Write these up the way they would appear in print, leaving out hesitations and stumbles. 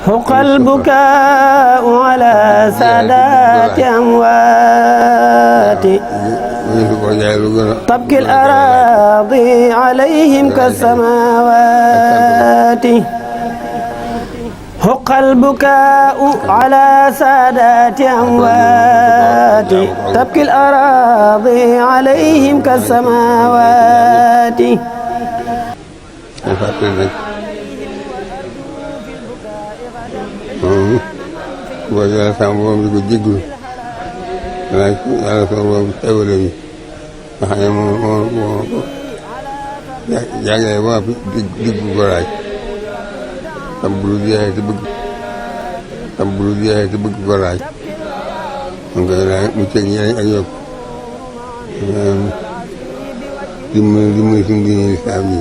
حق البكاء على سادات أموات تبكي الأراضي عليهم كالسماوات حق البكاء على سادات أموات تبكي الأراضي عليهم كالسماوات yàlla sama borom di ko jégalu yàlla sama borom teewale bi nga xam ne moo jàngale ba digg ko laaj tam bulu jeexee te bëgg ko laaj man koy laaj mu ceeg njëriñ ak yokk dimbali suñu diine lislaam yi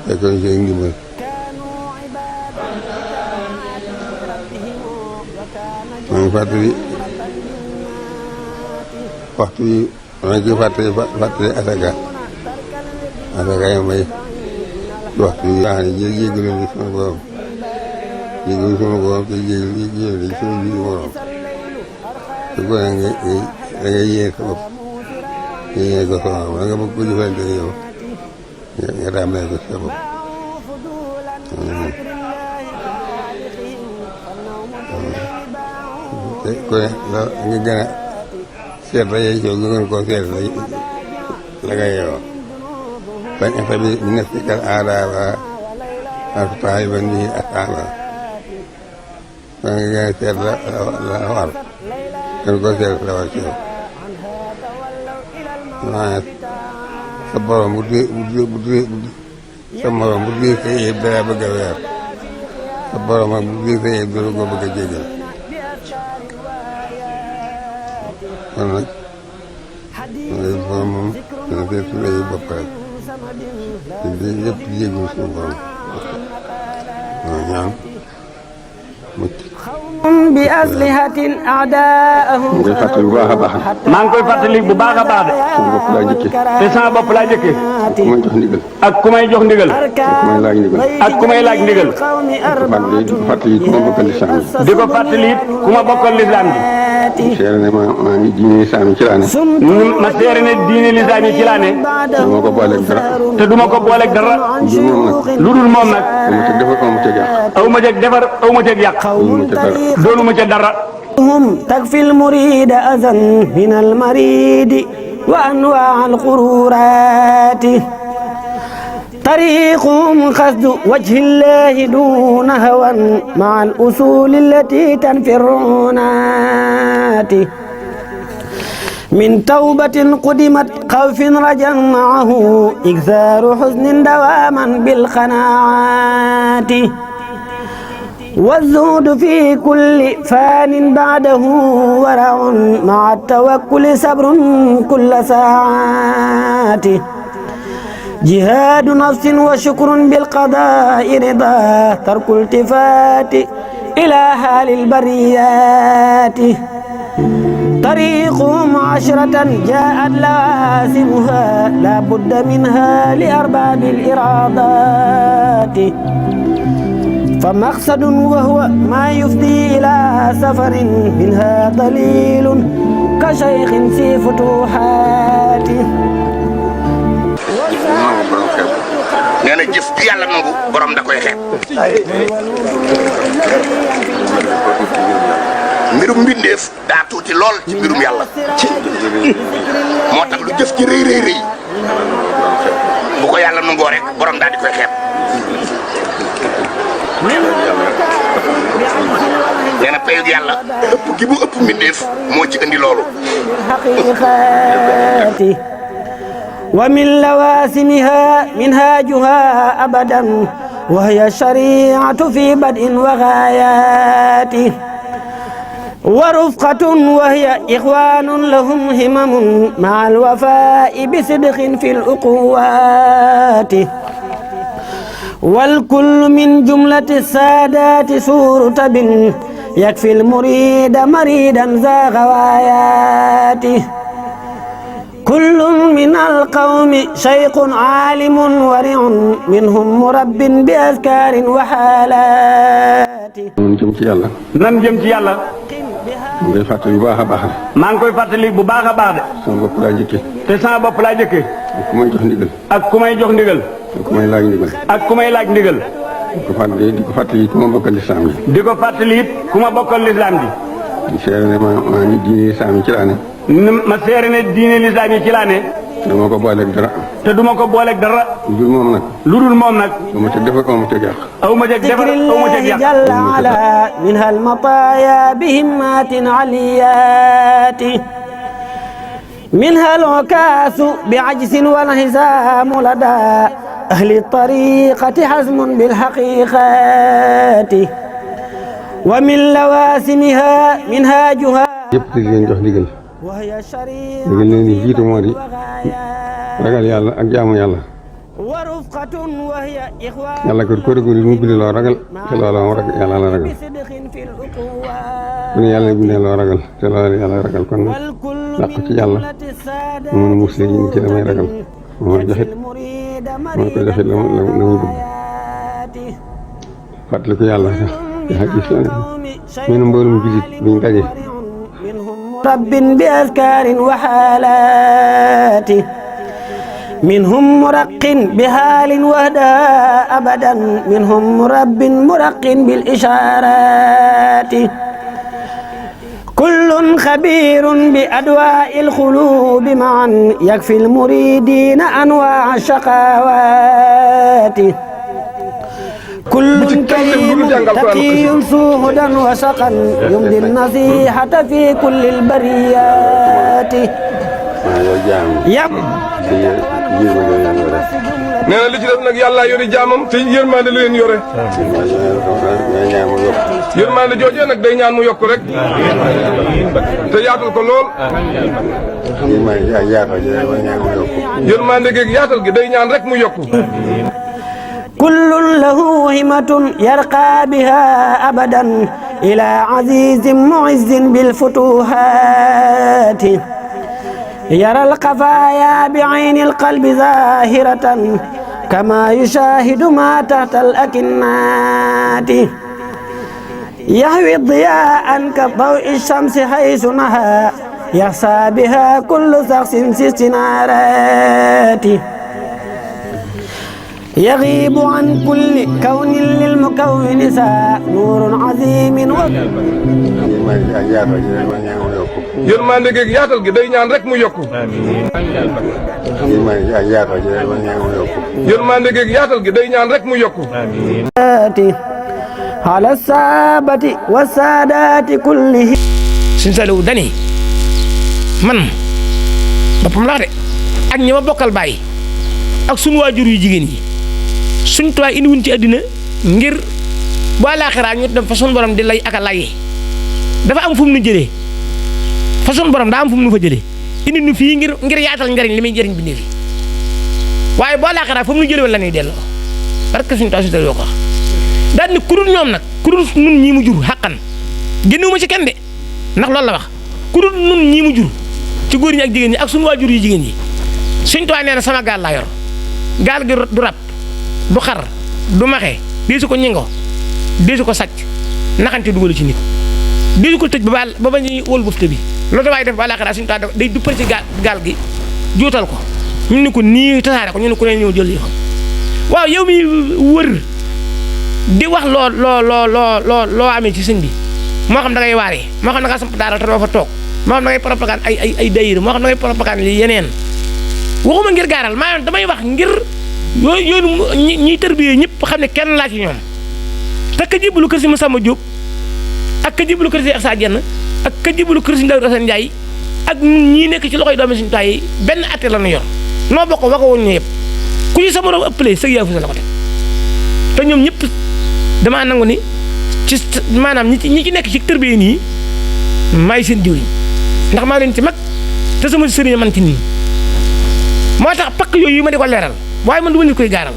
fekkoon ci ndimbal maa ngi fàttali waxtu yi maa ngi koy fàttali asaka yi may waxtu yi nga xam ne jégalu ni sunu borom te jégalu ni sunu biir borom te ko da ngay yéene sa bopp nga yéene ko sa bopp nga bëgg ko jëfante yow nga tàmbalee ko sa bopp te ku ne nga gën a seet la yey coow nga gën koo seet la nga yeewoo bañ a tabi bi nafsika al-aadaaba taayiban bihi al-ashaaba nga gën a seet la war gën koo seet la war ci yow maanaam sa borom sa morom bu dee sa yëpp dara bëgg a weer sa borom ak bu dee sa yëpp dara ko bëgg a jégal kon nag moom dana seet suñu ay bopp rek te yëpp jéegul suñu borom waaw ñaan mucc بأسلحة أعداءهم maa ngi koy fàttali bu baax a baax de te sama bopp laa jëkkee ak ku may jox ndigal ak ku may laaj ndigal di ko fàttali it ku ma bokkal lislaam bi seere ne maa ngi diine lislaam yi ci laa ne ma seere ne diine lislaam yi ci laa ne duma ko booleeg dara te duma ko booleeg dara lu dul moom nag aw ma ceeg defar aw ma ceeg yàq doonu ma ca dara هم تكفي المريد أذى من المريد وأنواع القرورات طريقهم قصد وجه الله دون هوى مع الأصول التي تنفي الرعونات من توبة قدمت خوف رجا معه إكثار حزن دواما بالقناعات والزهد في كل فان بعده ورع مع التوكل صبر كل ساعات جهاد نفس وشكر بالقضاء رضا ترك التفات إلى حال البريات طريقهم عشرة جاءت لوازمها لا بد منها لأرباب الإرادات فمقصد وهو ما يفضي إلى سفر منها ضليل كشيخ في فتوحات nee na jëf ju yàlla nangu borom da koy xeeb mbirum mbindeef daa tuuti lool ci mbirum yàlla moo tax lu jëf ci rëy rëy rëy bu ko yàlla nangoo rek borom daal di koy xeeb nee na payug yàlla ëpp gi mu ëpp mbindeef moo ci indi loolu ومن لوازمها منهاجها أبدا وهي الشريعة في بدء وغايات ورفقة وهي إخوان لهم همم مع الوفاء بصدق في الأقوات والكل من جملة السادات سورة يكفي المريد مريدا ذا غوايات kullun min alqawmi shaykhun alimun wari'un minhum murabbin bi azkarin wa halati. nan jëm ci yàlla. nan jëm ci yàlla. mu ngi fàttali bu baax a baax de. maa ngi koy fàttali bu baax a baax de. sama bopp laa jëkkee. te sama bopp laa jëkkee. ak ku may jox ndigal. ak ku may jox ndigal. ak ku may laaj ndigal. ak ku may laaj ndigal. di ko fàttali ku ma bokkal lislaam ji. di ko fàttali it ku ma bokkal lislaam ji. di seere ne maa ngi diine lislaam yi ci laa ne. ma seere ne diine lislaam yi ci laa ne. dama ko booleeg dara. te duma ko booleeg dara. lu dul moom nag. lu dul moom nag. aw ma teg defar aw ma teg yàq. aw ma teg defar aw ma teg yàq. jalla ala minha almataya bihimmatin aliyati minha alukaasu biajsin walhisamu lada ahli tariqati hazmun bilhaqiqati wa min lawasimiha minhajuha. yëpp di leen jox ndigal. ndigal leen di jiitu moo di ragal yàlla ak jaamu yàlla. yàlla kat ko réguler mu bindee loo ragal te loola moom rek yàlla la ragal. kon yàlla bindee loo ragal te loola yàlla ragal kon làq ci yàlla mu mën a musle ñu ci damay ragal moo joxit moo koy joxit la muy bëgg. fàttali ko yàlla sax yaa gis la ne mel mboolum jullit buñ daje. rabbin bi azkarin wa halati minhum muraqqin bi halin wahda abadan minhum murabbin muraqqin bil isharati kullun khabirun bi adwa'il khulubi ma'an yakfi al muridina anwa'a shaqawati kullun karimun taqiyun suhudan wa saqan yumdi nasihata fi kulli al bariyati nee na li ci def nag yàlla yori jaamam te yërmande la leen yore. yërmande joojee nag day ñaan mu yokk rek. te yaatal ko lool. yërmande geeg yaatal gi day ñaan rek mu yokk. kullun lahu himmatun yarqa biha abadan ila azizin mu'izzin bil futuhati يرى الخفايا بعين القلب ظاهرة كما يشاهد ما تحت الأكنات يهوي الضياء كضوء الشمس حيث نهى يخسى بها كل شخص في استنارات يغيب عن كل كون للمكون سا نور عظيم yërmande geeg yaatal gi day ñaan rek mu yokku. yërmande geeg yaatal gi day ñaan rek mu yokku. ala saabati wa saadaati kullihi. Sëñ Saliou dani man boppam laa de ak ñi ma bokkal bàyyi ak sunu waajur yu jigéen yi suñ tuwaay indiwuñ ci àddina ngir bu àllaaxiraa ñu dem fa sunu borom di lay ak a layee dafa am fu mu nu jëlee fa sunu borom daa am fu mu nu fa jëlee indi nu fii ngir yaatal njariñ li muy jëriñ bindee fi waaye bu àllaaxiraa fu mu nu jëlee woon la ñuy delloo parce que suñu tuwaay suñu yoo ko wax daal ni ku dul ñoom nag ku dul nun ñii mu jur xàqan génnewuma ci kenn de ndax loolu la wax ku dul nun ñii mu jur ci góor ñi ak jigéen ñi ak sunu waajur yu jigéen ñi suñ tuwaay nee na sama gaal laa yor gaal gi du rab du xar du maxe deesu ko ñingo deesu ko sàcc naxante dugalu ci nit deesu ko tëj ba ba ñuy wol bufte bi loolu waaye def ba àllaaxira suñu tuwaay day duppal ci gaal gi juutal ko ñu ne ko nii tasaare ko ñu ne ko ne ñëw jël yëfam waaw yow mi wër di wax loo amee ci sëñ bi moo xam da ngay waaree moo xam da ngaa samp daara te doo fa toog moo xam da ngay propagande ay dayir moo xam da ngay propagande li yeneen waxuma ngir gaaral maanaam damay wax ngir yoonu ñiy tërbiyee ñëpp xam ne kenn laa ci ñoom te ka jébbalu kër si Masamba Diop ak ka jébbalu kër si Assa Dieng ak ka jébbalu kër si Ndawru Assane Ndiaye ak ñii nekk ci loxoy doomi suñu taay yi benn atte la ñu yor noo bokk wako woon ñu yëpp ku ñu sa morom ëppalee sëg yaa fu sa la ko teg te ñoom ñëpp damaa nangu ni ci maanaam ñi ci nekk ci tërbiyee nii maay seen jiw yi ndax maa leen ci mag te sama sëriñ man ci nii moo tax pakk yooyu ma di ko leeral waaye man du ma nit koy gaaral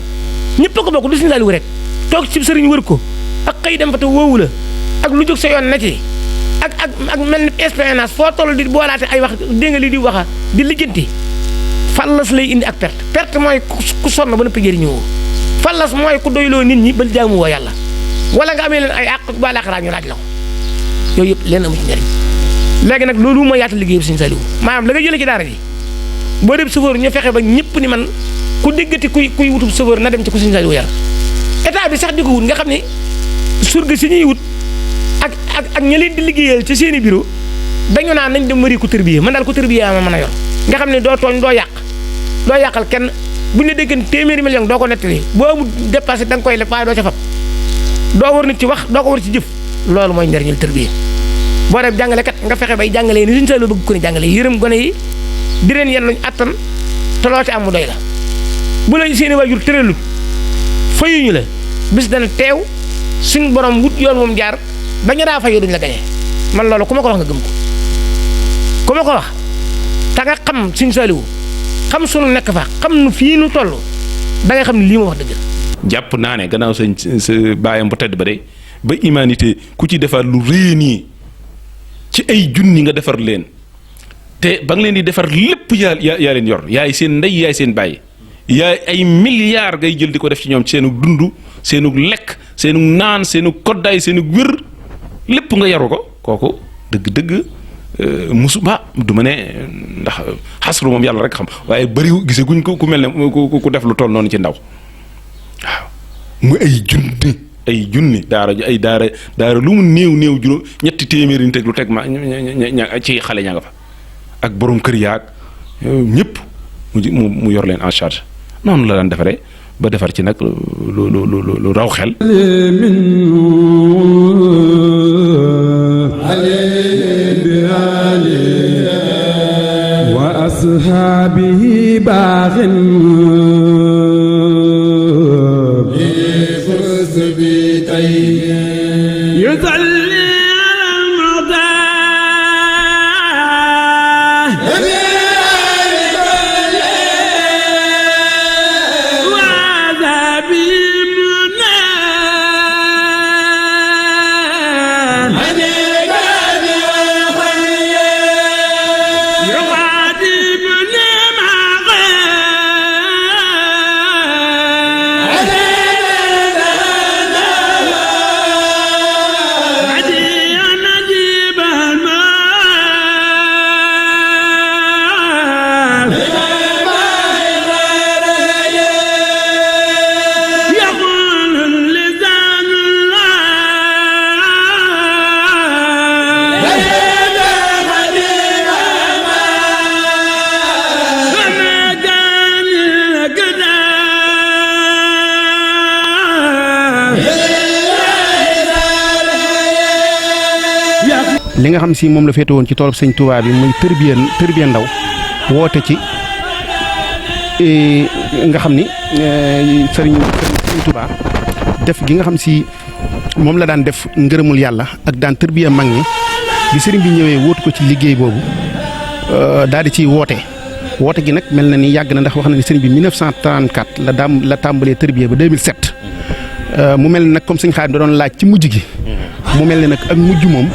ñëpp a ko bokk du Sëñ Saliou rek toog ci sëriñ wër ko ak xëy dem fa te woowu la ak lu jóg sa yoon na ci ak mel ni expérience foo toll di boolaate ay wax dégg nga lii di waxa di lijjanti fallas lay indi ak perte mooy ku sonn ba nëpp jëriñoo fallas mooy ku doyloo nit ñi ba jaamu woo yàlla wala nga amee leen ay àq ba laaxaraa ñu laaj la ko yooyu yëpp leen amu ci njëriñ léegi nag loolu mooy yaatal liggéey bi Sëñ Saliou maanaam la nga jëlee ci daara ji boo dem chauffeur ñu fexe ba ñëpp ni man ku déggati kuy wutub chauffeur na dem ci ku Sëñ Saliou yar état bi sax di ko wut nga xam ne surga si ñuy wut ak ña leen di liggéeyal ci seeni bureau dañu naan nañ dem mari ku tërbiye man daal ku tërbiye ma mën a yor nga xam ne doo tooñ doo yàqal kenn buñ la déggan téeméeri million doo ko nettali boo amul dépassé da nga koy leb waaye doo ca fab doo war nit ci wax doo ko war ci jëf loolu mooy njariñul tërbiye boo def jàngalekat nga fexe bay jàngalee ni Sëñ Saliou bëgg ko ni jàngale yërëm gone yi di leen yenn luñ attan te loo ci am mu doy la bu la seeni waajur tëralut fayuñu la bis dana teew suñ borom wut yoon moom jaar bañu daa fayoo duñ la gañee man loolu ku ma ko wax nga gëm ko ku ma ko wax te nga xam Sëñ Saliou xam sunu nekk fa xam nu fii nu toll da nga xam ne lii ma wax dëgg la. jàpp naa ne gannaaw sa baayam bu tedd ba de ba humanité ku ci defar lu rëy nii ci ay junni nga defar leen te ba nga leen di defar lépp yaa leen yor yaay seen ndey yaay seen baay yaay ay milliards ngay jël di ko def ci ñoom ci seenu dund seenu lekk seenu naan seenu koddaay seenu wér lépp nga yaru ko kooku dëgg-dëgg musu ba du ma ne ndax xasru moom yàlla rek xam waaye bëri gisaguñ ko ku mel ne ku def lu toll noonu ci ndaw waaw mu ay junni daara lu mu néew juróom ñetti téeméeri nit ak lu teg ma ci xale ña nga fa ak borom kër yaag ñëpp mu yor leen en charge noonu la daan defaree ba defar ci nag lu raw xel. wa ashaabihi baaxin li nga xam si moom la féete woon ci toolub Sëñ Tuubaa bi muy tërbiya ndaw woote ci nga xam ni sëriñ Tuubaa def gi nga xam si moom la daan def ngërëmul yàlla ak daan tërbiya mag ñi bi sëriñ bi ñëwee wóotu ko ci liggéey boobu daal di ciy woote gi nag mel na ni yàgg na ndax wax na ni sëriñ bi 1934 la tàmbalee tërbiya ba 2007 mu mel ni nag comme Sëñ Xaadim da doon laaj ci mujj gi mu mel ni nag ak mujj moom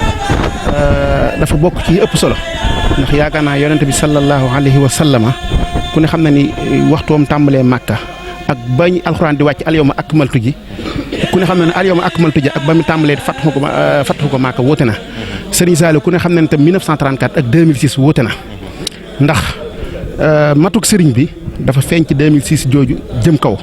dafa bokk ci ëpp solo ndax yaakaar naa yonent bi sallallahu alayhi wa sallama ku ne xam na ni waxtoom tàmbalee Màkka ak bañ alxuraan di wàcc alyawma akmaltu ji ku ne xam na ne alyawma akmaltu ji ak ba mu tàmbalee fatxu ko Màkka wóote na Serigne Saliou ku ne xam na ne tam 1934 ak 2006 wóote na ndax matuk Serigne bi dafa feeñ ci 2006 jooju jëm kaw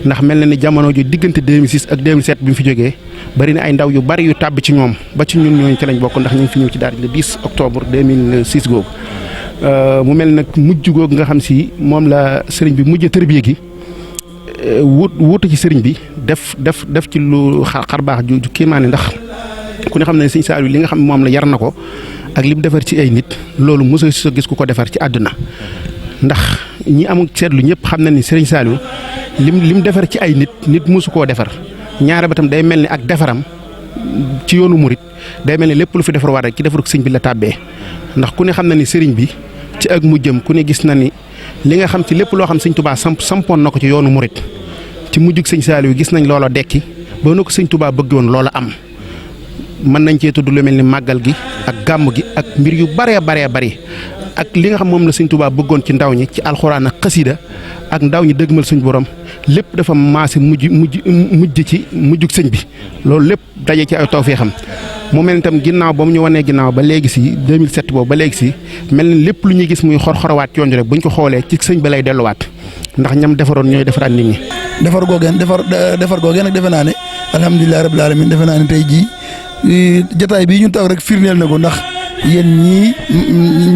ndax mel na ni jamono ju diggante 2006 ak 2007 bi mu fi jógee bari na ay ndaw yu bari yu tàbb ci ñoom ba ci ñun ñooñu ci lañ bokk ndax ñu ngi fi ñëw ci daara le 10 octobre 2006 googu mu mel nag mujj googu nga xam si moom la sëriñ bi mujj tërbiye gi wuutu ci sëriñ bi def ci lu xar baax ju kéemaane ndax ku ne xam ne Sëñ Saliou li nga xam moom la yar na ko ak li mu defar ci ay nit loolu mosoo si gis ku ko defar ci àdduna ndax ñi amul seetlu ñëpp xam na ni Sëriñ Saliou lim defar ci ay nit mosu koo defar ñaare ba tam day mel ni ak defaram ci yoonu murit day mel ni lépp lu fi defar war rek ci defarug sëñ bi la tàbbee ndax ku ne xam na ni sëriñ bi ci ak mujjam ku ne gis na ni li nga xam ci lépp loo xam Sëñ Tuubaa sampoon na ko ci yoonu murit ci mujjug Sëñ Saliou gis nañ loola dekki ba na ko Sëñ Tuubaa bëgg woon loola am mën nañ cee tudd lu mel ni màggal gi ak gàmm gi ak mbir yu baree bari ak li nga xam moom la sëñ Tuubaa bëggoon ci ndaw ñi ci alxuraan ak xasida ak ndaw ñi dëgmal suñ borom lépp dafa maase mujj ci mujjug sëñ bi loolu lépp daje ci ay tawfeexam mu mel ni tam ginnaaw ba mu ñu wanee ginnaaw ba léegi si 2007 boobu ba léegi si mel ni lépp lu ñuy gis muy xor-xorowaat yoon rek buñ ko xoolee ci sëñ ba lay delluwaat ndax ñam defaroon ñooy defaraat nit ñi. defar googeen nag defe naa ne alhamdulilah rabbil alamin defe naa ne tey jii jotaay bii ñu taw rek firndeel na ko ndax yéen ñii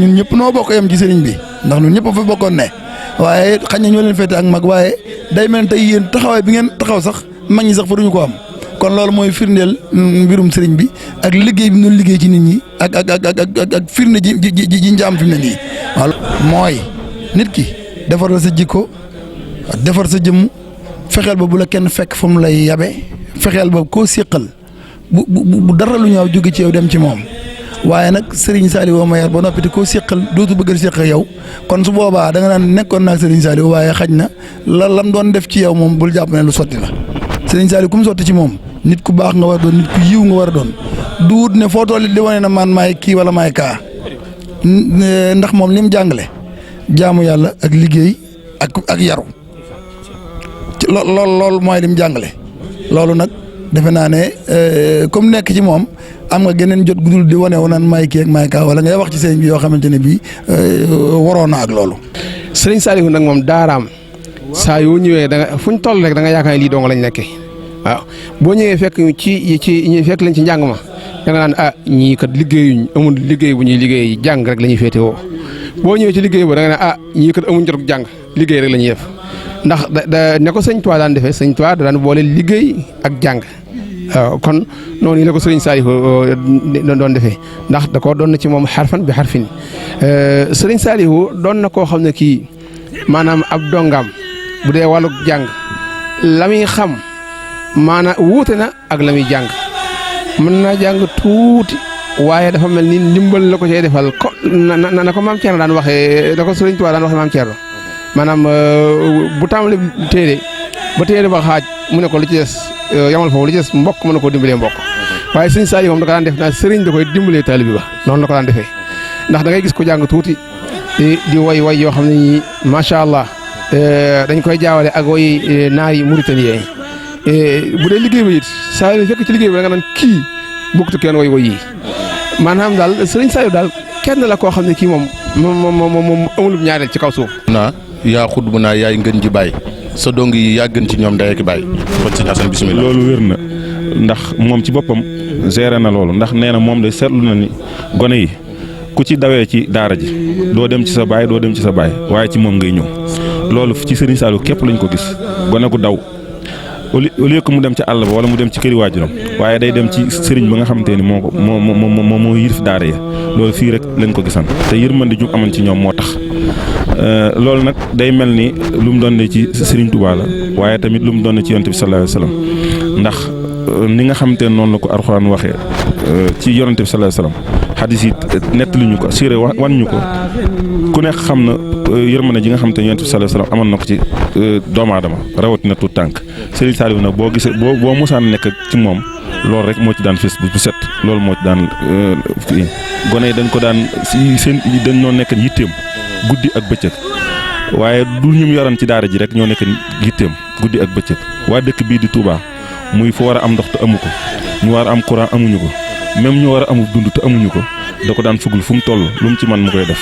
ñun ñëpp noo bokk yam ci sëriñ bi ndax ñun ñëpp fa bokkoon ne waaye xañ na ñoo leen féete ak mag waaye day mel ne tey yéen taxawaay bi ngeen taxaw sax mag ñi sax fa duñu ko am kon loolu mooy firndeel mbirum sëriñ bi ak liggéey bi ñu liggéey ci nit ñi ak firnde ji njaam fi mu ne nii waaw mooy nit ki defar la sa jikko defar sa jëmm fexeel ba bu la kenn fekk fu mu lay yabe fexeel ba koo séqal bu dara lu ñaaw jóge ci yow dem ci moom waaye nag Serigne Saliou ma yar ba noppi te koo séqal dootu bëgg a séq ak yow kon su boobaa da nga naan nekkoon naag Serigne Saliou waaye xaj na lam doon def ci yow moom bul jàpp ne lu sotti la Serigne Saliou ku mu sotti ci moom nit ku baax nga war a doon nit ku yiw nga war a doon du wut ne foo toll di wane na man maay kii wala maay kaa ndax moom li mu jàngale jaamu yàlla ak liggéey ak yaru loolu mooy li mu jàngale loolu nag defe naa ne comme nekk ci moom am nga geneen jot gudul di wane wu naan maay kii ak maay kaa wala ngay wax ci sëriñ bi yoo xamante ne bii waroon na ak loolu. Sëriñ Saliou nag moom daaraam saa yoo ñëwee da nga fu ñu toll rek da nga yaakaar ne lii dong lañ nekkee waaw boo ñëwee fekk ñi fekk lañ ci njàng ma da nga naan ñii kat liggéeyuñ amul liggéey bu ñuy liggéey jàng rek la ñuy féetewoo boo ñëwee ci liggéey ba da nga ne ñii kat amuñ jot jàng liggéey rek la ñuy def ndax ne ko sëñ Tuubaa daan defee sëñ Tuubaa daan boole liggéey ak jàng waaw kon noonu yi la ko sëriñ Saliou doon defee ndax da ko doon na ci moom xarfan bi xarfin sëriñ Saliou doon na koo xam ne kii maanaam ab dongaam bu dee wàllu jàng la muy xam maanaam wuute na ak la muy jàng mën naa jàng tuuti waaye dafa mel ni ndimbal la ko cay defal ko na ko maam Thierno daan waxee da ko sëriñ Tuubaa daan waxee maam Thierno maanaam bu tàmbalee téere ba téere ba xaaj mu ne ko lu ci des yamal foofu lu ci des mbokk mën na koo dimbalee mbokk waaye sëriñ Saliou moom da ko daan def naa sëriñ da koy dimbalee taalibe ba noonu la ko daan defee ndax da ngay gis ko jàng tuuti di way yoo xam ne nii macha allah dañ koy jaawale ak way naar yi Mauritanie bu dee liggéey ba it saa yu fekk ci liggéey ba da nga naan kii bokkut kenn way yi maanaam daal sëriñ Saliou daal kenn la koo xam ne kii moom amul ñaareel ci kaw suuf. yaa xud bu naa yaay ngën ji bàyyi sa dong yi yaa gën ci ñoom day ak bàyyi kon sëñ Assane bisimilah. loolu wér na ndax moom ci boppam géré na loolu ndax nee na moom de seetlu na ni gone yi ku ci dawee ci daara ji doo dem ci sa baay doo dem ci sa baay waaye ci moom ngay ñëw loolu ci Serigne Saliou képp lañ ko gis gone gu daw au lieu que mu dem ci àll ba wala mu dem ci këri waajuram waaye day dem ci sëriñ ba nga xamante ni moo yilif daara ya loolu fii rek lañ ko gisan te yërmande ju amoon ci ñoom moo tax loolu nag day mel ni lu mu doon ne ci Serigne Touba la waaye tamit lu mu doon ne ci yonent bi sallallahu alayhi wasallam ndax ni nga xamante ne noonu la ko Alxuraan waxee ci yonent bi sallallahu alayhi wasallam xadis yi nettali ñu ko siire wan ñu ko ku nekk xam na yërmande ji nga xamante ne yonent bi sallallahu alayhi wasallam amoon na ko ci doomu aadama rawatina tuut tànk Serigne Saliou nag boo gisee boo mosaan nekk ci moom loolu rek moo ci daan fës bu set loolu moo ci daan kii gone yi dañ ko daan si seen dañ noo nekk yitteem guddi ak bëccëg waaye du ñu yoran ci daara ji rek ñoo nekk yitteem guddi ak bëccëg waa dëkk bii di Touba muy fu war a am ndox te amu ko ñu war a am courant amuñu ko même ñu war a amul dund te amuñu ko da ko daan fugul fu mu toll lu mu ci man mu koy def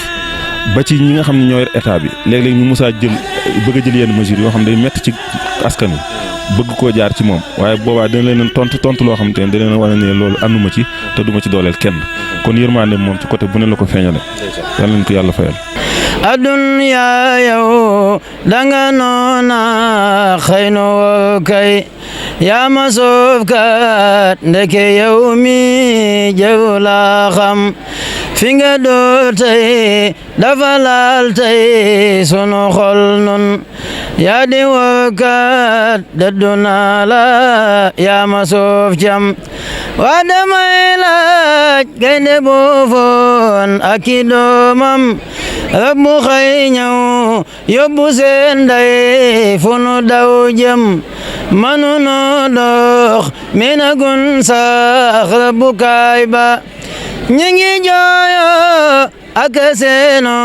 ba ci ñi nga xam ne ñoo yor état bi léeg-léeg ñu musaa bëgg a jël yenn mesures yoo xam ne day métti ci askan wi bëgg koo jaar ci moom waaye boobaa dina leen tontu loo xamante ne dina leen wane ne loolu ànduma ci te duma ci dooleel kenn kon yërmande moom ci côté bu ne la ko feeñale yal nañ ko yàlla fayal. adduna yow danga noona xëy na kay yaa ma soof kat ndeke yow mi jëw la xam fi nga door tey dafa laal tey sunu xol nun yaa di wookat dadduna la yaa ma soof jam waa damay laaj gaynde boofoon ak i doomam ak mu xëy ñëw yóbbu seen ndey fu nu daw jëm manu noo dox minagun sax rabbukaay ba ñi ngi jooyo ak seeno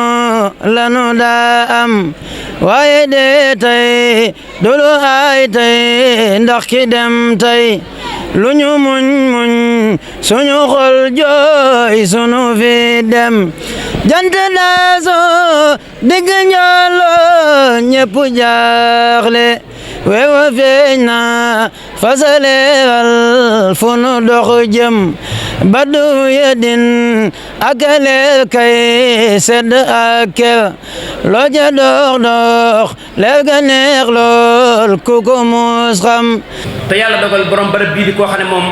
lanu daa am waaye de tey dulu ay tey ndax ki dem tey lu ñu muñ muñ suñu xol jooy sunu fi dem jant daaso digg ñoolo ñépp jaaxle weewa feeñ na fasalewal fu nu dox jëm badu yedin akaleel kay sedd akel loo ja dox dox leer ga neex lool ku ko mus xam te yàlla dogal borom barab bii di koo xam ne moom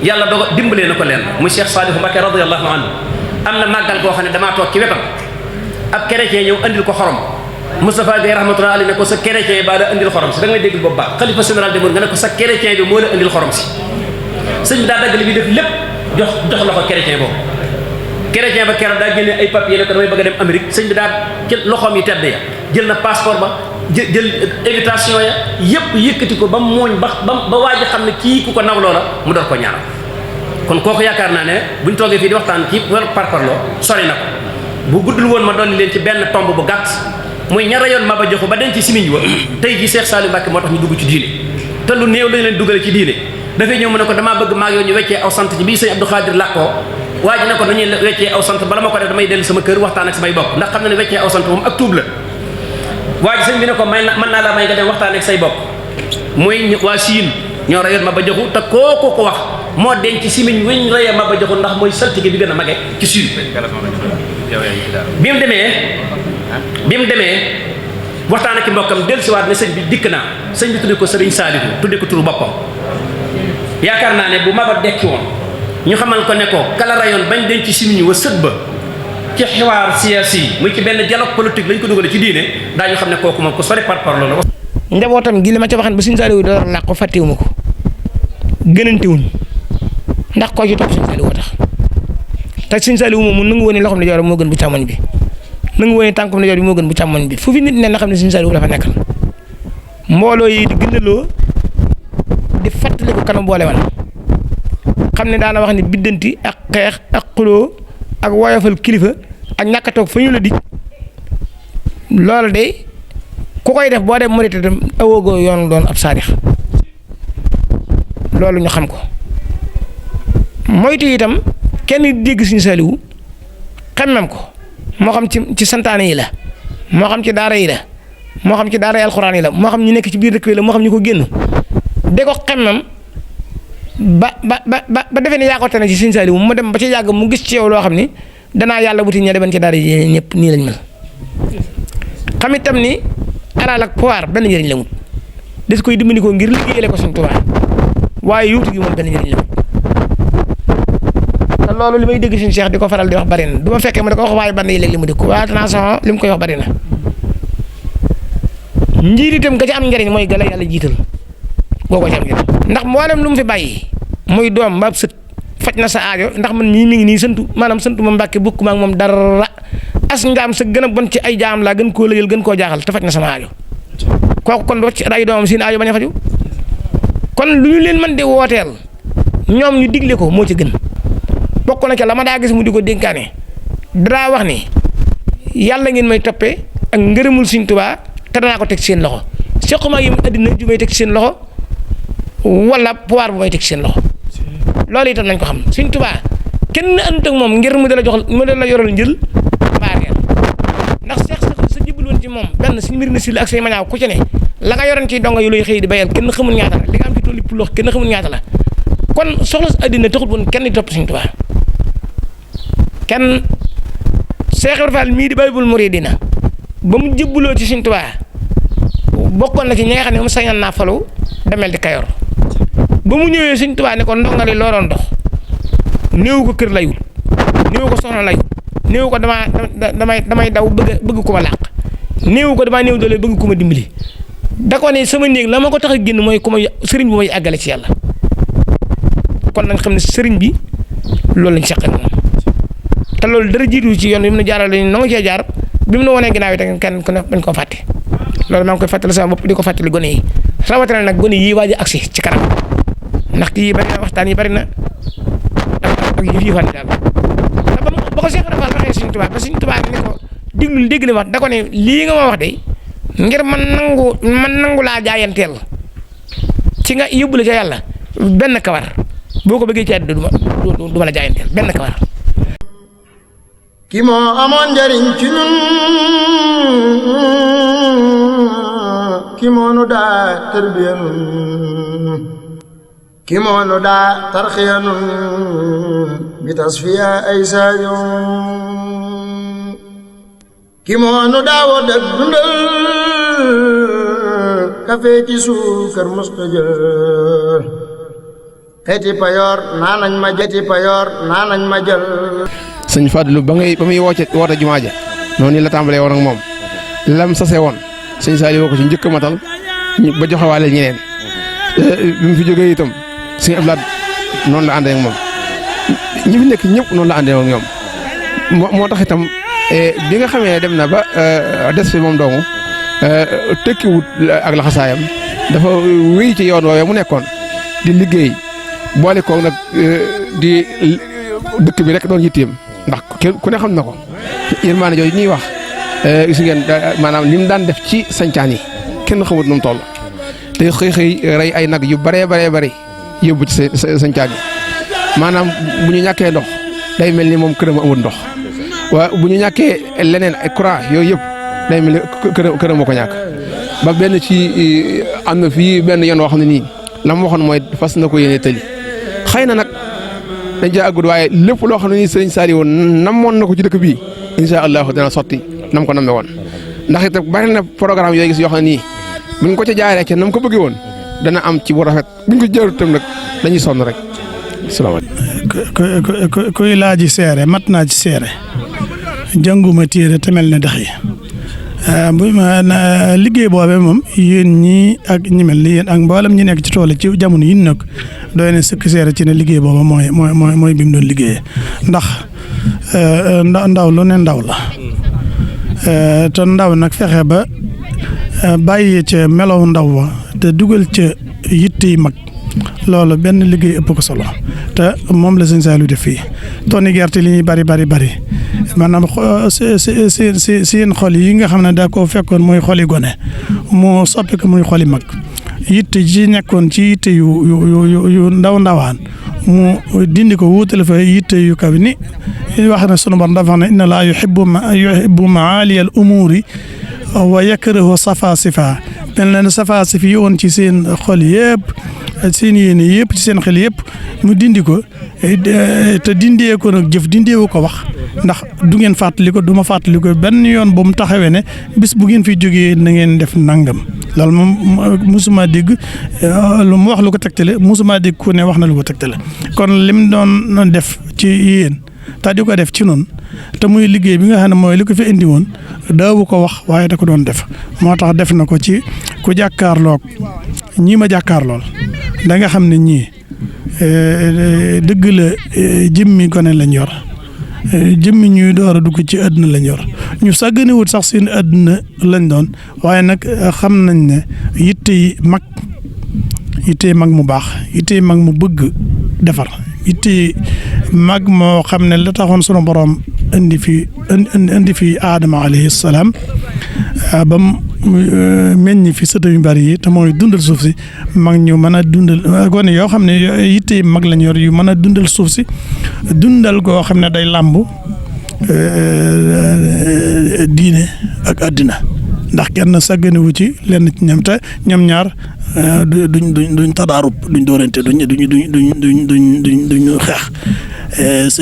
yàlla dogal dimbalee na ko leen muy Cheikh Saliou Mbacké radiyallahu anhu am na màggal koo xam ne damaa toog ci wetam ab chrétien ñëw andil ko xorom Moustapha Gueye rahmatullahi alayhi ne ko sa chrétien baa la andil xorom si da nga may dégg boobu baax xalifa général de Mouride nga ne ko sa chrétien bi moo la andil xorom si sëñ bi daa dagg li bi def lépp jox la ko chrétien boobu chrétien ba keroog daa génne ay papier ne ko damay bëgg a dem Amérique sëñ bi daa jël loxoom yi tedd ya jël na passeport ba jël invitation ya yëpp yëkkati ko ba mooñ ba waaj a xam ne kii ku ko nawloo la mu door ko ñaanal kon kooku yaakaar naa ne buñ toogee fii di waxtaan ci wala parparloo sori na ko bu guddul woon ma dolli leen ci benn tomb bu gàtt muy ñara yoon Maba Jaxu ba denc ci simiñ wa tey jii Cheikh Saliou Mbacké moo tax ñu dugg ci diine te lu néew lañ leen duggale ci diine dafay ñëw mu ne ko damaa bëgg maag yow ñu weccee aw sant ci bii sëñ Abdou Khadir làkkoo waa ji ne ko dañuy weccee aw sant bala ma ko def damay dellu sama kër waxtaan ak samay bokk ndax xam na ne weccee aw sant moom ak tuub la waa ji sëñ bi ne ko mën naa la may nga dem waxtaan ak say bokk muy waa Siin ñoo rayoon Maba Jaxu te kooku ko wax moo denc ci simiñ wiñ rayee Maba Jaxu ndax mooy saltige bi gën a mage ci Siin bi mu demee waxtaan ak mbokkam dellusiwaat ne sëñ bi dikk naa sëñ bi tudde ko Sëriñ Saalihu tudde ko turu boppam yaakaar naa ne bu Maba dekki woon ñu xamal ko ne ko kala rayoon bañ denc simiñ wa sët ba ci xiwaar siyaasi muy ci benn dialogue politique lañ ko dugale ci diine daañu xam ne kooku moom ko sori par loolu la. njabootam gi li ma ca waxan ba Sëñ Saaliwu door làq ko fàttewuma ko gënantewuñ ndax koo ci topp Sëñ Saaliwu tax te Sëñ Saaliwu moom mu nangu woon loxoom ne joor moo gën bu càmmoñ bi nangu woon tànkum ne joor bi moo gën bu càmmoñ bi fu fi nit ne na xam ne Sëñ Saaliwu dafa nekkal mbooloo yi di gëndaloo di fàttali ko kanam boole wan xam ne daana wax ni biddanti ak xeex ak xuloo ak woyofal kilifa ak ñàkk a toog fa ñu la dig loolu de ku koy def boo dem murit itam awogoo yoon doon ab saadix loolu ñu xam ko moytu itam kenn dégg Sëñ Saaliwu xemmem ko moo xam ci santaane yi la moo xam ci daara yi la moo xam ci daara yi alxuraan yi la moo xam ñu nekk ci biir dëkk yi la moo xam ñu ko génn de ko xemmem ba defee ne yaa ko tane ci Sëñ Saaliwu mu dem ba ci yàgg mu gis ci yow loo xam ni danaa yàlla wuti ña deban ci daara yi ñëpp nii lañ mel xam itam ni alal ak pouvoir benn njëriñ la mut des koy dimbali ko ngir liggéeyale ko Sëñ Tuubaa waaye yuutu gi moom benn njëriñ la mut te loolu li may dégg Sëñ Cheikh di ko faral di wax bari na du ma fekkee mu di ko wax waaye ban yi léegi li mu di ko waaye attention li mu koy wax bari na njiit itam ga ci am njëriñ mooy gala yàlla jiital goo ko ci am njëriñ ndax mboolem lu mu fi bàyyi muy doom mbaab sët faj na sa aajo ndax man mii mi ngi nii santu maanaam santu ma Mbàkke bukk ma ak moom dara as njaam sa gën a bon ci ay jaam laa gën koo lëjal gën koo jaaxal te faj na sama aajo kooku kon wacc ay doomam seen aajo bañ a faju kon lu ñu leen mën di wooteel ñoom ñu digle ko moo ci gën bokk na ca la ma daa gis mu di ko dénkaane daa wax ni yàlla ngeen may toppee ak ngërëmul Sëñ Tuubaa te danaa ko teg seen loxo sequma yi àddina ju may teg seen loxo wala pouvoir bu may teg seen loxo loolu itam nañ ko xam Sëñ Tuubaa kenn àndut ak moom ngir mu dala jox mu dala yoral njël mbaareel ndax seex sa jibul woon ci moom benn suñu mbir na si la ak say mañaaw ku ci ne la nga yoroon ci donga yu lay xëy di bayal kenn xamul ñaata la li nga am ci tool yi pulox kenn xamul ñaata la kon soxla si àddina taxut woon kenn di topp Sëñ Tuubaa kenn Seex Ibra Faal mii di Baabul Muriidiina ba mu jëbbuloo ci Sëñ Tuubaa bokkoon na ci ñi nga xam ne moom sañoon naa falu demel di Kayoor ba mu ñëwee Sëñ Tuubaa ne ko ndongali loo doon dox néew ko kër layul néew ko soxna layul néew ko damay daw bëgg ku ma làq néew ko damaa néew doole bëgg ku ma dimbali da ko ne sama néeg la ma ko tax a génn mooy ku ma sëriñ bu may àggale ci yàlla kon nañ xam ne sëriñ bi loolu lañ seq ak moom te loolu dara jiitu ci yoon bi mu ne jaaral lañu na nga cee jaar bi mu ne wanee ginnaaw yi te kenn ku ne bañ koo fàtte loolu maa ngi koy fàttali sama bopp di ko fàttali gone yi rawatina nag gone yii waaj a agsi ci kanam ndax kii bari na waxtaan yi bari na ak yëf yi fan daal ba ko Cheikh Rafal waxee Sëriñ Tuubaa ba Sëriñ Tuubaa ne ko diglul dégg li wax da ko ne lii nga ma wax de ngir man nangu laa jaayanteel ci nga yóbbu la ca yàlla benn kawar boo ko bëggee ci àddina du ma la jaayanteel benn kawar. ki moo amoon njariñ ci ñun ki moo nu daa tërbiya nun ki moo nu daa tarxiya nun bi tasfiya ay saañoon ki moo nu daa wodd ak dundal kafe ci suukar mos ko jël xeeti payoor naanañ ma jël sëñ Fadlu ba muy woote jumaa ja noonu la tàmbalee woon ak moom lam sase woon sëñ Saliou woo ko ci njëkk a matal ba joxewaale ñeneen bi mu fi jógee itam sëñ Abdoulaye noonu la àndee ak moom ñi fi nekk ñëpp noonu la àndee ak ñoom moo tax itam bi nga xamee dem na ba des fi moom doomu tekkiwut ak laxasaayam dafa wéy ci yoon woowee mu nekkoon di liggéey boole ko nag di dëkk bi rek doon yitteem ndax ku ne xam na ko yërmaane jooju ñuy wax gis ngeen maanaam li mu daan def ci sañcaan yi kenn xamut nu mu toll te xëy rey ay nag yu bëree yóbbu ci sañcaan yi maanaam bu ñu ñàkkee ndox day mel ni moom këram amul ndox waaye bu ñu ñàkkee leneen ay courant yooyu yëpp day mel ni këram moo ko ñàkk ba benn ci am na fii benn yoon woo xam ne nii la mu waxoon mooy fas na ko yéene tëli xëy na nag dañ caa àggul waaye lépp loo xam ne nii sëriñ Saliou namoon na ko ci dëkk bii incha allahu dana sotti nam ko nammee woon ndax it bari na programme yooyu gis yoo xam ne nii buñ ko ca jaaree ca nam ko bëggee woon dana am ci bu rafet buñ ko jaarut tam nag dañuy sonn rek. salaamaaleykum. kuy laaji seere mat naa ci seere jànguma téere te mel ne dex yi liggéey boobee moom yéen ñii ak ñi mel ni yéen ak mboolem ñi nekk ci tool ci jamono yi nag doy na sëkk seere ci ne liggéey booba mooy bi mu doon liggéeyee ndax ndaw lu ne ndaw la te ndaw nag fexe ba bàyyi ca melow ndaw wa te dugal ca yitte yi mag loolu benn liggéey ëpp ko solo te moom la sëñ Saliou def fii tonni gerte li ñuy bari maanaam seen xol yi nga xam ne daa koo fekkoon muy xoli gone mu soppi ko muy xoli mag yitte ji nekkoon ci yitte yu ndawaan mu dindi ko wuutale fa yitte yu kaw ni wax na sunu Boroom dafa ne inna Allaaha yuhibbu maaliya al umuuri wa yakrahu safaasifa mel na ne safaasif yi woon ci seen xol yëpp seen yéene yëpp ci seen xel yëpp mu dindi ko te dindee ko nag jëf dindeewu ko wax ndax du ngeen fàttali ko du ma fàttali ko benn yoon bu mu taxawee ne bis bu ngeen fi jógee na ngeen def nangam loolu moom musuma dégg lu mu wax lu ko tegtale musuma dégg ku ne wax na lu ko tegtale kon lim doon def ci yéen te di ko def ci noonu te muy liggéey bi nga xam ne mooy li ko fi indi woon daawu ko wax waaye da ko doon def moo tax def na ko ci ku jàkkaarloog ñii ma jàkkaarlool da nga xam ne ñii dëgg la jëmmi gone lañ yor jëmmi ñuy door a dugg ci àdduna lañ yor ñu sàgganewut sax seen àdduna lañ doon waaye nag xam nañ ne yitte yi mag mu baax yitte yi mag mu bëgg defar yitte mag moo xam ne la taxoon sunu borom indi fi Aadama alayhi salaam ba mu meññ fi sët yu bari yi te mooy dundal suuf si mag ñu mën a dundal gone yoo xam ne yitte mag lañ yor yu mën a dundal suuf si dundal goo xam ne day làmb diine ak àddina ndax kenn sàgganewu ci lenn ci ñoom te ñoom ñaar duñ tadaarub duñ doorante duñ xeex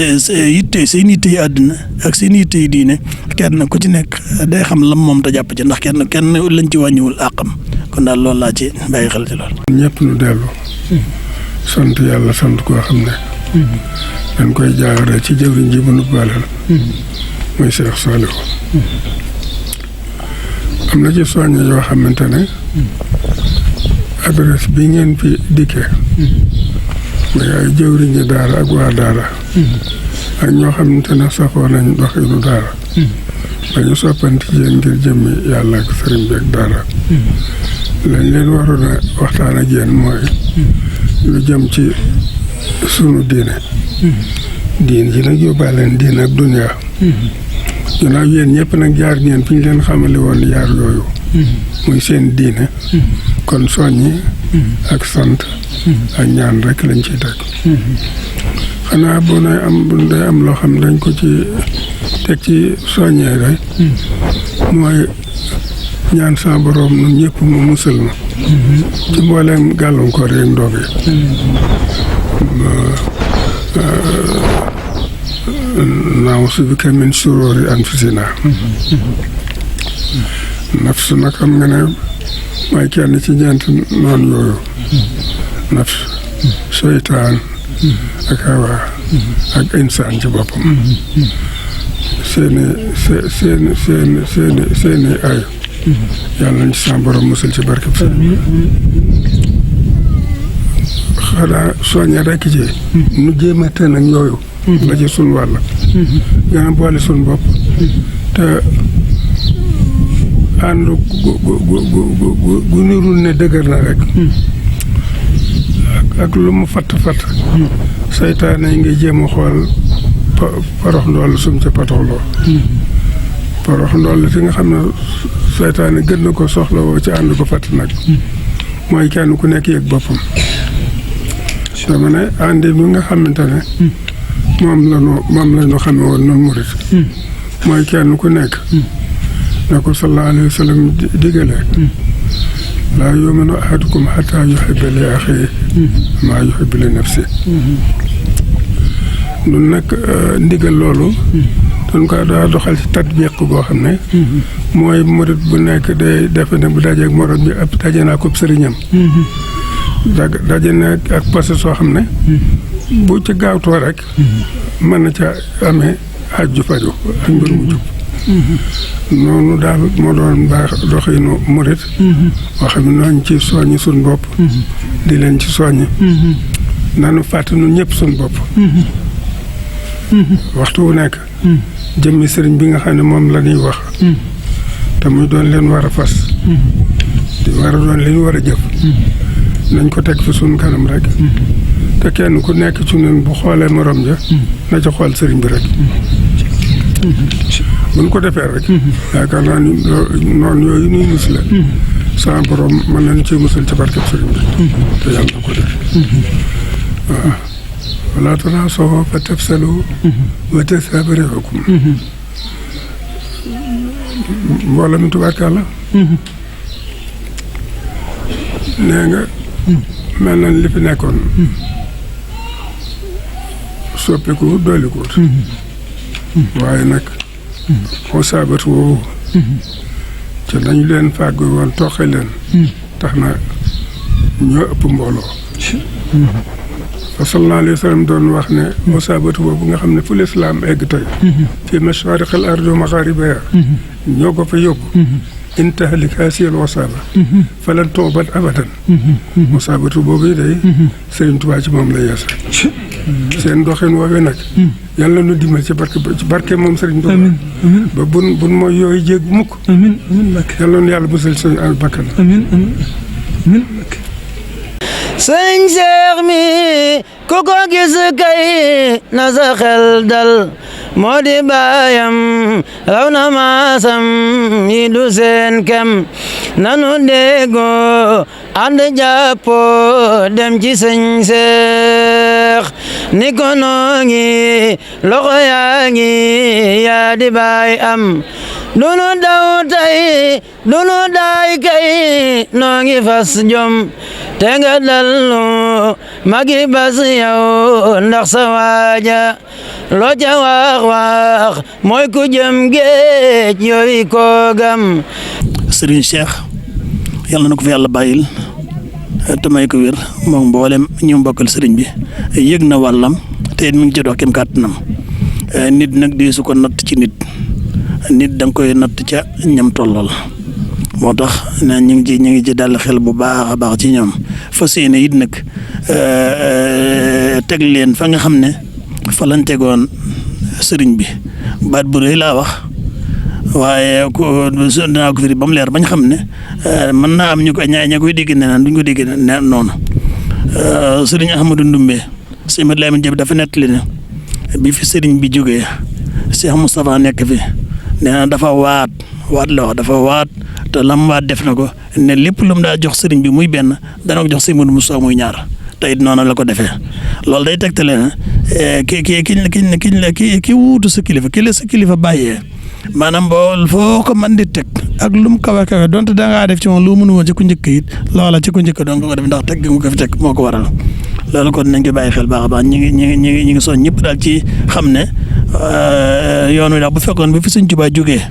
seen yitte yi àddina ak seen yitte yi diine kenn ku ci nekk day xam lam moom te jàpp ci ndax kenn lañ ci wàññiwul àqam kon daal loolu laa ci bàyyi xel ci loolu. ñëpp nu dellu sant yàlla sant koo xam ne dañ koy jaarale ci jëwriñ ji bu nu baalal muy Cheikh Saliou am na ci soññe yoo xamante ne adresse bi ngeen fi dikkee muy ay jëwriñi daara ak waa daara ak ñoo xamante ne saxoo nañ doxinu daara dañu soppanti yéen ngir jëmmi yàlla ak sëriñ bi ak daara lañ leen waroon a waxtaan ak yéen mooy lu jëm ci sunu diine diin ji nag yóbbaaleen diin ak dunya ginnaaw yéen ñëpp nag jaar ngeen fi ñu leen xamale woon jaar yooyu muy seen diine kon soññi ak sant ak ñaan rek lañ ciy teg xanaa bu day am loo xam dañ ko ci teg ci soññee rek mooy ñaan sa borom nun ñëpp mu musal na ci mbooleem gàllankoor yeeg ndog yi na'uuzu bika min shuruuri anfusinaa nafs nag xam nga ne mooy kenn ci ñeent noon yooyu nafs seytaan ak hawa ak insaan ci boppam seeni ay yàlla nañ ci sa borom musal ci barke bi xanaa soññe rekk ci nu jéem a tën ak yooyu la ci sun wàll gën a boole sun bopp te ànd gu nirul ne dëgër na rek ak lu mu fatt saytaane yi ngi jéem a xool parox ndool sum ca patoxloo parox ndool fi nga xam ne saytaane gën na ko soxla woo ci ànd ko fatt nag mooy kenn ku nekk yëg boppam dama ne àndi bi nga xamante ne moom la ñu xame woon noonu murit mooy kenn ku nekk na ko sallallahu alayhi wa sallam digale laa yu'minu ahadukum hattaa yuhibba li axiihi maa yuhibbu li nafsihi nun nag ndigal loolu dañ ko daa doxal ci tatbiq goo xam ne mooy murit bu nekk day defe ne bu dajeeg morom bi ab daje naa ko sëriñam daje na ak passé soo xam ne bu ci gaawtoo rek mën na ca amee aju faju ak mbir mu jub noonu daal moo doon baax doxinu murit boo xam ne nooñ ci soññi suñ bopp di leen ci soññi nanu fàtte nun ñëpp suñ bopp waxtu wu nekk jëmmi sëriñ bi nga xam ne moom la ñuy wax te muy doon leen war a fas di war a doon li ñu war a jëf nañ ko teg fi suñ kanam rek te kenn ku nekk ci ñun bu xoolee morom ja na ca xool sëriñ bi rek buñ ko defee rek yaakaar naa ni noonu yooyu nuy mus la sa borom mën nañu ci musal ci barkeb sëriñ bi te yàlla na ko def waaw wala tanaasaw fa tafsalu wa tadhhaba riihukum mbooloo mi tubaarkàlla nee nga mel na li fi nekkoon soppiku doolikuut waaye nag moo saabat woowu ci nañu leen fàggu woon toqe leen tax na ñoo ëpp mbooloo fa sallallahu alayhi wa sallam doon wax ne moo saabatu boobu nga xam ne fu lislaam egg tey fi mashaariqil ardi wa magharibiha ñoo ko fa yóbbu in tahlik haasihi al-wasaaba falan tu'bad abadan moo saabatu boobu yi day Sëriñ Tuubaa ci moom la yeesa seen doxin woowee nag yàlla nu dimbal ci barke moom Sëriñ Tuubaa ba bun mooy yooyu jéeg mukk yàlla nu yàlla musal seen al bakkan sëñ Seex mi ku ko gis kay na sa xel dal moo di baayam raw na maasam yi du seen kem nanu déggoo ànd jàppoo dem ci sëñ Seex ni ko noo ngi loxo yaa ngi yaa di baay am dunu daw tay dunu daay kay noo ngi fas jom te nga dallu magi bas yow ndax sa waaja loo ca wax mooy ku jëm géej yooyu koogam Serigne Cheikh yàlla na ko fi yàlla bàyyil te may ko wér moom mboolem ñu mbokkal sëriñ bi yëg na wàllam te it mi ngi ci dox kem kàttanam nit nag di su ko natt ci nit da nga koy natt ca ñam tollool moo tax ne ñu ngi ci dal xel bu baax a baax ci ñoom fas yéene it nag teg leen fa nga xam ne fa lañ tegoon sëriñ bi baat bu rëy laa wax waaye dinaa ko firi ba mu leer bañ xam ne mën naa am ñu ko ña koy dégg ne naan duñ ko dégg ne noonu sëriñ Ahmadou Ndoumbé sëriñ Mat Lamin Jëb dafa nettali ne bi fi sëriñ bi jógee Cheikh Moustapha nekk fi nee na dafa waat la wax dafa waat te lam waat def na ko ne lépp lu mu daa jox sëriñ bi muy benn dana ko jox sëriñ Modou Moustapha muy ñaar te it noonu la ko defee loolu day tegtale na ki wuutu sa kilifa ki la sa kilifa bàyyee maanaam boo foo ko mën di teg ak lu mu kawe kawe donte da ngaa def ci moom lu mënu woon ci ku njëkk it loola ci ku njëkk doon ko def ndax teg gi mu ko fi teg moo ko waral loolu kon nañ ko bàyyi xel baax a baax ñi ngi soñ ñëpp daal ci xam ne yoon wi daal bu fekkoon bi fi Sëñ Tuubaa jógee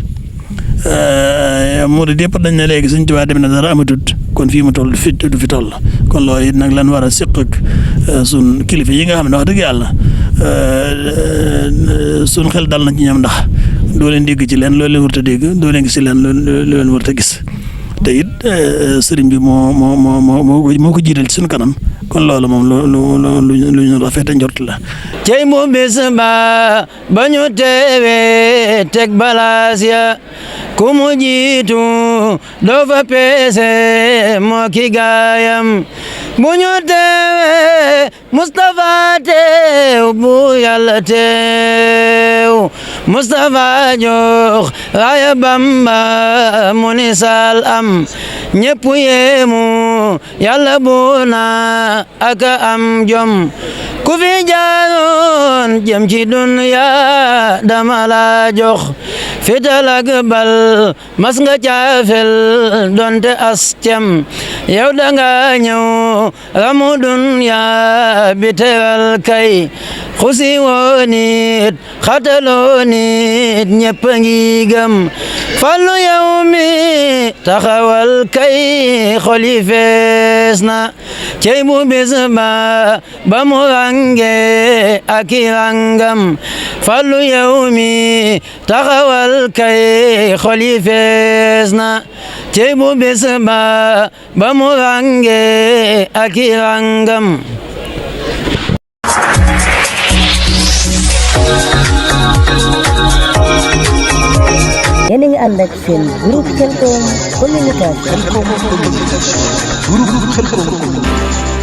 murid yëpp dañ ne léegi Sëñ Tuubaa dem na dara amatut kon fii mu toll du fi toll kon loolu it nag lan war a siq ak sun kilifa yi nga xam ne wax dëgg yàlla sun xel dal na ci ñoom ndax doo leen dégg ci leen loolu leen warut a dégg doo leen gis ci leen loolu leen warut a gis te it sëriñ bi moo ko jiital ci suñu kanam kon loolu moom lu ñu rafet a njort la. cey mu bis ba ñu teewee teg balaas ya ku mu jiitu doo fa peese moo ki gaayam bu ñu teewee Moustapha teew bu Yàlla teew Moustapha jox raaya Bamba mu ni sal am ñépp yéemu Yàlla bu na ak am jom ku fi jaaroon jëm ci dunya dama la jox fital ak bal mas nga caafel donte as cem yow danga ñëw ramu dunya bi teral kay xusi woo nit xataloo nit ñëpp ngi gëm fallu yow mi taxawal kay xoli fees na cey bu bis ba mu range ak i rangam fallu yow mi taxawal kay xoli fees na cey bu bis ba mu range ak i rangam yéen a ngi ànd ak seen groupe Khelcom communication. groupe Khelcom